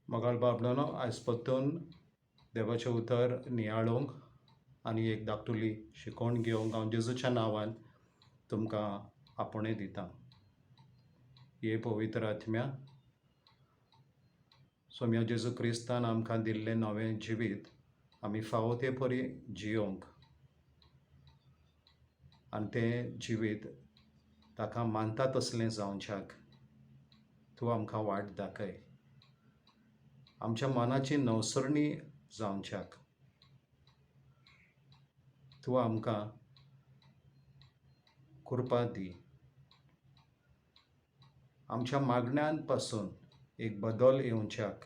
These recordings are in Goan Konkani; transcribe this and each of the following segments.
मोगाळ बाबडानो, आयज परतून देवाचें उतर नियाळूंक आनी एक धाकटुली शिकोवण घेवंक हांव जेजूच्या नांवान तुमकां आपोवणें दितां. हे पवित्र आत्म्या, सोम्या जेजू क्रिस्तान आमकां दिल्लें नवें जिवीत आमी फावो ते परी जियोवंक आनी तें जिवीत ताका मानता तसलें जावच्याक तूं आमकां वाट दाखय. आमच्या मनाची नवसरणी जावच्याक तूं आमकां कृपा दी. आमच्या मागण्यां पासून एक बदल येवच्याक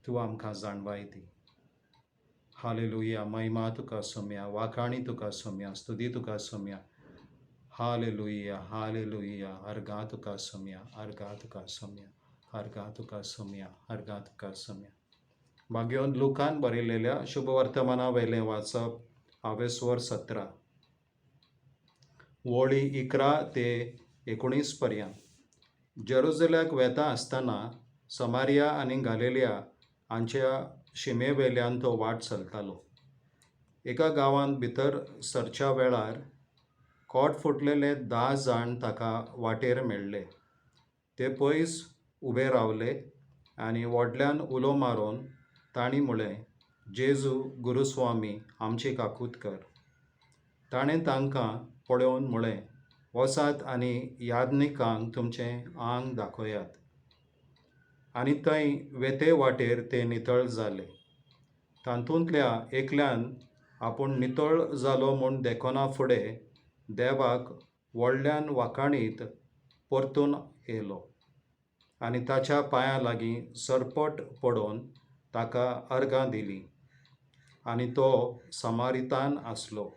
तूं आमकां जाणवाय दी. हालेलुया. महिमा तुका सोम्या, वाखाणी तुका सोम्या, स्तुती तुका सोम्या. Hallelujah, hallelujah. अर्गां तुका सोम्या, अर्गां तुका सोम्या, अर्गां तुका सोम्या, अर्गां तुका सोम्या. भाग्योन लुकान बरयलेल्या शुभवर्तमाना वयलें वाचप, आवेस्वर 17, वळी 11 ते 19 पर्यंत. जेरुजल्याक वेता आसतना समारिया आनी गालिलिया हांच्या शिमे वयल्यान तो वाट चलतालो. एका गांवांत भितर सरच्या वेळार खोट फुटलेले 10 जाण ताका वाटेर मेळ्ळे. ते पयस उबे रावले आनी व्हडल्यान उलो मारून तांणी म्हळें, जेजू, गुरुस्वामी, आमची काकूत कर. ताणें तांकां पळोवन म्हळें, वचात आनी याज्ञिकांक तुमचें आंग दाखयात. आनी थंय वेते वाटेर ते नितळ जाले. तातूंतल्या एकल्यान आपूण नितळ जालो म्हूण देखना फुडें देवाक व्हडल्यान वाखाणीत परतून येयलो आनी ताच्या पांयां लागीं सरपट पडून ताका अर्गां दिलीं. आनी तो समारितान आसलो.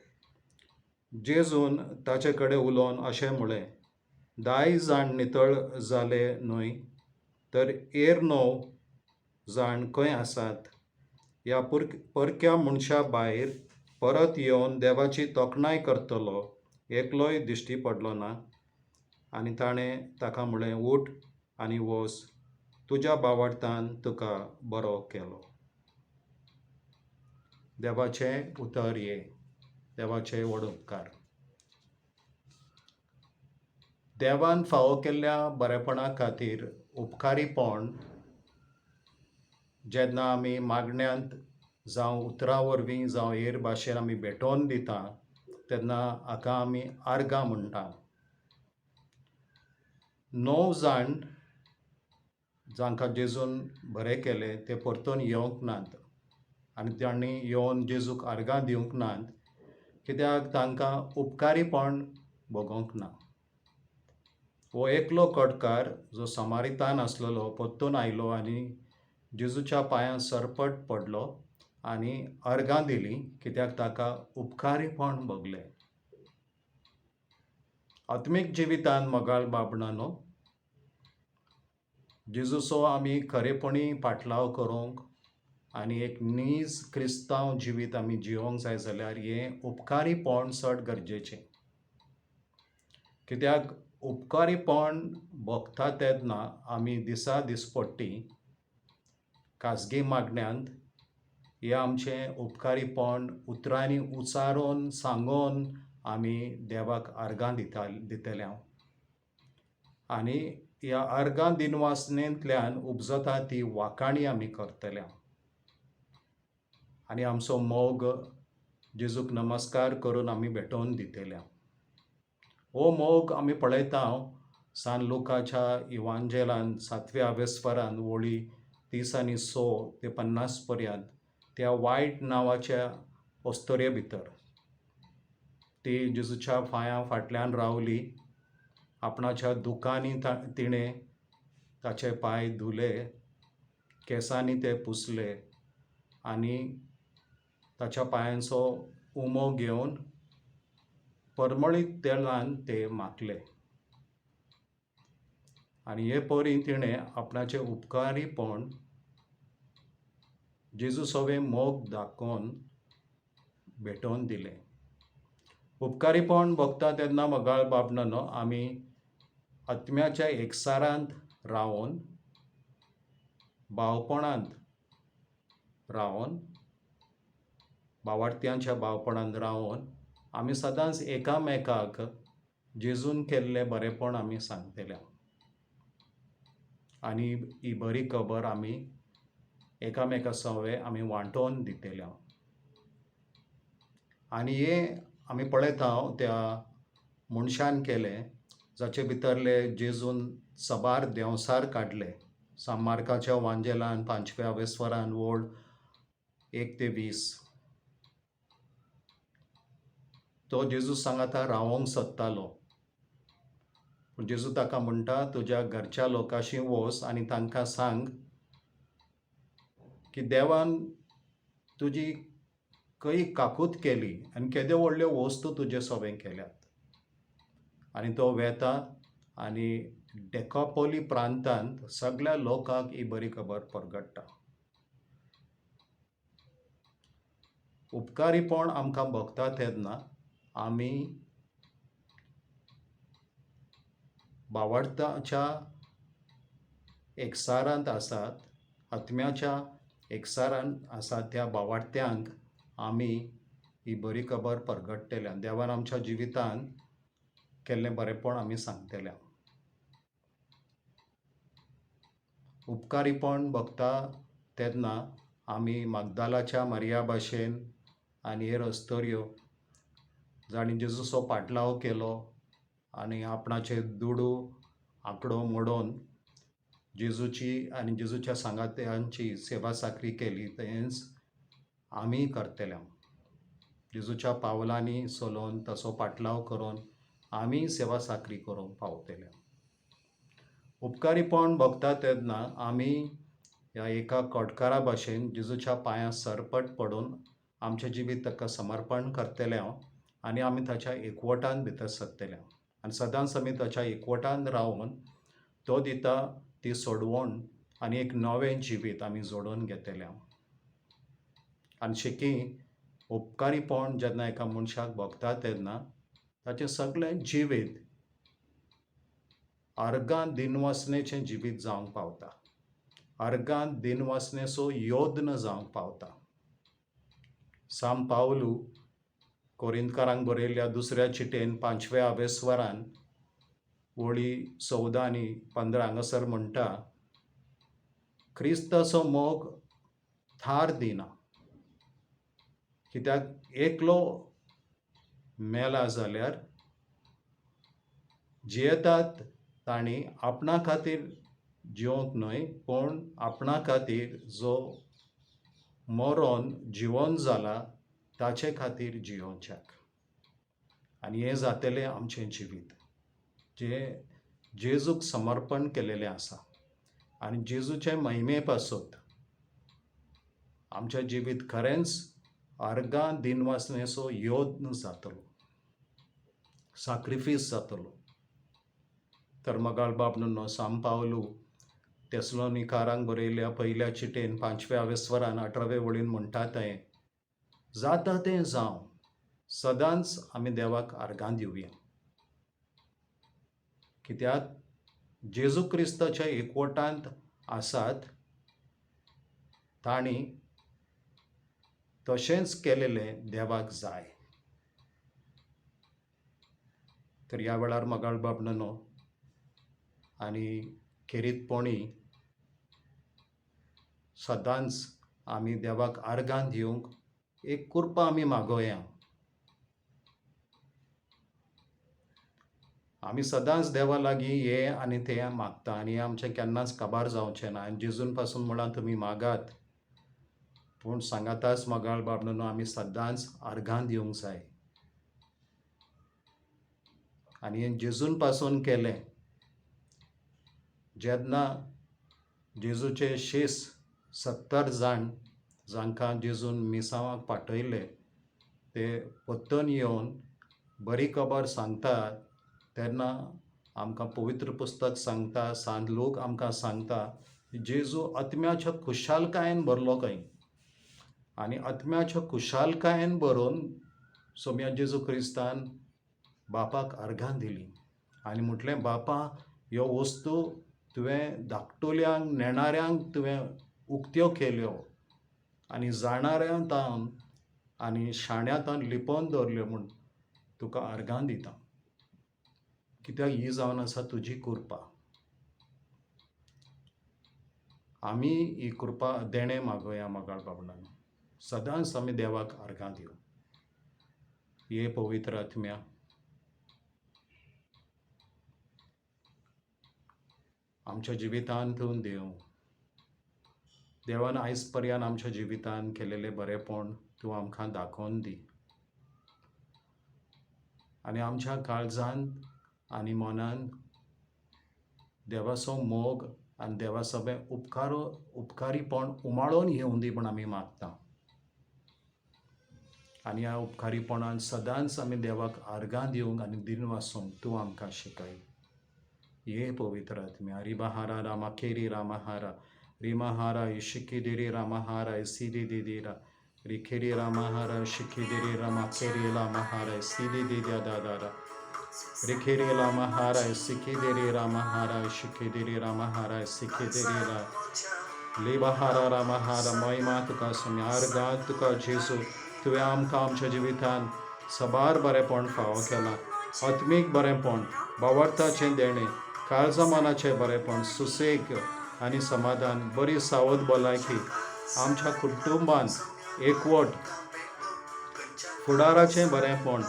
जेजून ताचे कडेन उलोवन अशें म्हळें, 10 जाण नितळ जाले न्हय? तर हेर 9 जाण खंय आसात? ह्या परक्या मनशा भायर परत येवन देवाची तोखणाय करतलो एकलोय दिश्टी पडलो ना? आनी ताणें ताका म्हळें, उठ आनी वच, तुज्या भावार्थान तुका बरो केलो. देवाचें उतर ये. देवाचे व्हड उपकार. देवान फावो केल्ल्या बरेपणा खातीर उपकारीपण जेन्ना आमी मागण्यांत जावं उतरां वरवीं जावं हेर भाशेन आमी भेटोवन दिता तेन्ना हाका आमी आर्गां म्हणटा. 9 जाण जांकां जेजून बरें केलें ते परतून येवंक नात आनी तांणी येवन जेजूक आर्गां दिवंक नात, कित्याक तांकां उपकारीपण भोगोंक ना. हो एकलो कटकार जो समारितान आसलेलो परतून आयलो आनी जेजूच्या पांयां सरपट पडलो आनी अर्गां दिलीं, कित्याक ताका उपकारीपण भोगलें. आत्मीक जिवितान मोगाळ बाबणानो, जेजूचो आमी खरेपणी पाटलाव करूंक आनी एक नीज क्रिस्तांव जिवीत आमी जिवोंक जाय जाल्यार हें उपकारीपण चड गरजेचें. कित्याक उपकारीपण भोगता तेन्ना आमी दिसा दिसपट्टी खाजगी मागण्यांत हें आमचें उपकारीपण उतरांनी उचारून सांगून आमी देवाक आर्गां दितले. आनी ह्या आर्गां दिनवासनेंतल्यान उपजता ती वाखाणी आमी करतले आनी आमचो मोग जेजूक नमस्कार करून आमी भेटोवन दितले. हो मोग आमी पळयता सान लुकाच्या इवांजेलान 7व्या आवेस्वरान वळी 30 आनी 6 ते 50 पर्यंत त्या वायट नांवाच्या अस्तोरे भितर. ती जेजूच्या पांयां फाटल्यान रावली, आपणाच्या दुकांनी तिणें ताचे पांय धुले, केंसांनी ते पुसले आनी ताच्या पांयांचो उमो घेवन परमळीत तेलान ते माखले. आनी हे परी तिणें आपणाचें उपकारीपण जेजू सवें मोग दाखोवन भेटोवन दिलें. उपकारीपण भोगता तेन्ना मोगाळ बाबणानो, आमी आत्म्याच्या एकसारांत रावन भावपणांत रावन, भावार्थ्यांच्या भावपणांत रावन आमी सदांच एकामेकाक जेजून केल्लें बरेंपण आमी सांगतले आनी ही बरी खबर आमी एकामेका सवें आमी वांटोवन दितले. आनी हें आमी पळयता त्या मनशान केलें जाचे भितरले जेजून सबार देंवसार काडले. सांत मार्काच्या वांजेलान 5व्या वेस्वरान वळ 1 ते 20 तो जेजू सांगाता रावोंक सोदतालो, पूण जेजू ताका म्हणटा तुज्या घरच्या लोकांशी वच आनी तांकां सांग की देवान तुजी खंय काकूत केली आनी केद्यो व्हडल्यो वस्तू तुजे सोबें केल्यात. आनी तो वेता आनी डेकापोली प्रांतांत सगळ्या लोकांक ही बरी खबर परगट्टा. उपकारीपण आमकां भोगता तेन्ना आमी भावार्थाच्या एकसारांत आसात, आत्म्याच्या एकसारांत आसात त्या भावार्थ्यांक आमी ही बरी खबर परगट्टल्या, देवान आमच्या जिवितांत केल्लें बरेंपण आमी सांगतल्या. उपकारीपण भोगता तेन्ना आमी मागदालाच्या मारिया भाशेन आनी हेर अस्तोऱ्यो जांणी जेजूचो पाटलाव केलो आनी आपणाचे दुडू आंकडो मोडोवन जेजूची आनी जेजूच्या सांगात्यांची सेवा साकरी केली, तेंच आमी करतले. जेजूच्या पावलांनी चलोवन ताचो पाटलाव करून आमी सेवा साकरी करूंक पावतले. उपकारीपण भोगता तेन्ना आमी ह्या एका कोटकारा भाशेन जेजूच्या पांयां सरपट पडून आमचें जिवीत ताका समर्पण करतले आनी आमी ताच्या एकवटान भितर सरतले आनी सदांच आमी ताच्या एकवटान रावन तो दिता ती सोडवण आनी एक नवें जिवीत आमी जोडून घेतले. आनी शेकी उपकारीपण जेन्ना एका मनशाक भोगता तेन्ना ताचें सगळें जिवीत अर्गां दिनवासनेचें जिवीत जावंक पावता, अर्गां दिनवासनेचो योद्न जावंक पावता. सांत पावलू कोरिंतकारांक बरयल्ल्या दुसऱ्या चिटेन 5व्या आवेस्वरान वळी 14 आनी 15 हांगासर म्हणटा, क्रिस्ताचो मोग थार दिना, कित्याक एकलो मेला जाल्यार जियेतात तांणी आपणा खातीर जिवंक न्हय, पूण आपणा खातीर जो मरोन जिवन जाला ताचे खातीर जियोवच्याक. आनी हें जातलें आमचें जिवीत जें जेजूक समर्पण केलेलें आसा आनी जेजूचे महिमे पासत आमचें जिवीत खरेंच अर्गां दिनवासनेचो योद्न जातलो, साक्रिफीस जातलो. तर मगाळ बाब न्हू सांत पावलू तेसलोनिकारांक बरयल्ल्या पयल्या चिटेन 5व्या वेस्वरान 18वे वळीन म्हणटा तें जाता तें जावं, सदांच आमी देवाक अर्गां दिवया, कित्याक जेजू क्रिस्ताच्या एकवटांत आसात तांणी तशेंच केलेलें देवाक जाय. तर ह्या वेळार मगाळ बाब न्हू आनी खेरीतपणी सदांच आमी देवाक अर्गां दिवंक एक कुर्पा आमी मागोया. आमी सदांच देवा लागीं हें आनी तें मागता आनी हें आमचें केन्नाच काबार जावचें ना. आनी जेजून पासून म्हळां तुमी मागात, पूण सांगाताच मगाळ बाब न्हू आमी सदांच अर्गां दिवंक जाय. आनी हें जेजून पासून केलें जेन्ना जेजूचे शीस 70 जाण जांकां जेजून मिसांवाक पाठयले ते परतून येवन बरी खबर सांगतात तेन्ना आमकां पवित्र पुस्तक सांगता, सांत लोक आमकां सांगता, जेजू आत्म्याच्या खुशालकायेन भरलो खंय आनी आत्म्याच्या खुशालकायेन भरून सोम्या जेजू क्रिस्तान बापाक अर्गां दिली आनी म्हटलें, बापा ह्यो वस्तू तुवें धाकटुल्यांक नेणाऱ्यांक तुवें उक्त्यो केल्यो आनी जाणाऱ्यां तावन आनी शाण्या तावन लिपोवन दवरल्यो म्हूण तुका अर्गां दिता, कित्याक ही जावन आसा तुजी कृपा. आमी ही कृपा देणें मागोया. मोगाळ बाबडांनो, सदांच आमी देवाक अर्गां दिवं. हे पवित्र आत्म्या, आमच्या जिवितांत तूं देव. देवान आयज पर्यंत आमच्या जिवितांत केलेलें बरेंपण तूं आमकां दाखोवन दी आनी आमच्या काळजांत आनी मनांत देवाचो मोग आनी देवा सगळें उपकारीपण उमाळोन घेवन दी म्हूण आमी मागता. आनी ह्या उपकारीपणान सदांच आमी देवाक आर्गां दिवंक आनी दिनवासूंक तूं आमकां शिकय. ये पवित्र आत्म्या. रिबाहारा रामा केरी रामाहारा रिमाहारा इशिकी दिरी रामाहारा सिदी दिदीरा रिखेरी रामाहारा शिखी दिरी रामा केरी लामाहारा सिदी दिद्या दादारा रिखेरी लामाहारा सिखी दिरी रामाहारा शिखी दिरी रामाहारा सिखी दिरी रा लिबाहारा रामाहारा. महिमा तुका सोम्या, आर्गां तुका जेजू. तुवें आमकां आमच्या जिवितांत सबार बरेंपण फावो केलां. आत्मीक बरेंपण, भावार्थाचें देणें, काळजा मनाचें बरेंपण, सुसेग आनी समाधान, बरी सावध भलायकी, आमच्या कुटुंबांत एकवट, फुडाराचें बरेंपण,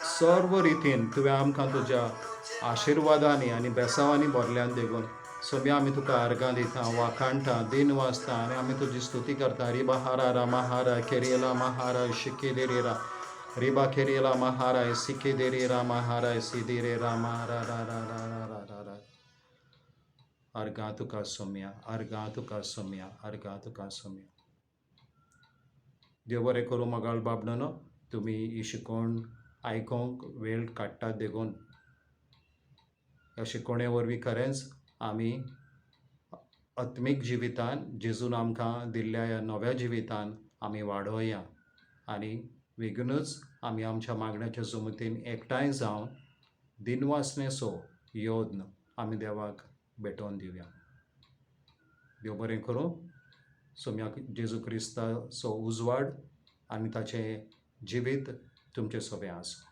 सर्व रितीन तुवें आमकां तुज्या आशिर्वादांनी आनी बेसांवांनी भरल्यान. देखून सोम्या, आमी तुका आर्गां दिता, वाखाणटा, दिन वाचता आनी आमी तुजी स्तुती करता. रिबाहारा रामाहारा केरियला महारा शिकी देरेरा रिबा केरियला महारा सिकी देरे रामाहारा सिदिरे रामाहारा रा रा रा रा रा रा रा. आर्गां तुका सोम्या, आर्गां तुका सोम्या, आर्गां तुका सोम्या. देव बरें करूं मोगाळ बाबडानो. तुमी ही शिकवण आयकोंक वेळ काडटात देखून ह्या शिकवणे वरवीं खरेंच आमी आत्मीक जिवितान जेजून आमकां दिल्ल्या ह्या नव्या जिवितान आमी वाडोया आनी बेगीनूच आमी आमच्या मागण्याच्या जमतीन एकठांय जावन दिनवासनेचो यत्न आमी देवाक भेटोवन दिवया. देव बरें करूं. सोम्याक जेजू क्रिस्ताचो उजवाड आनी ताचें जिवीत तुमचें सोबें आसूं.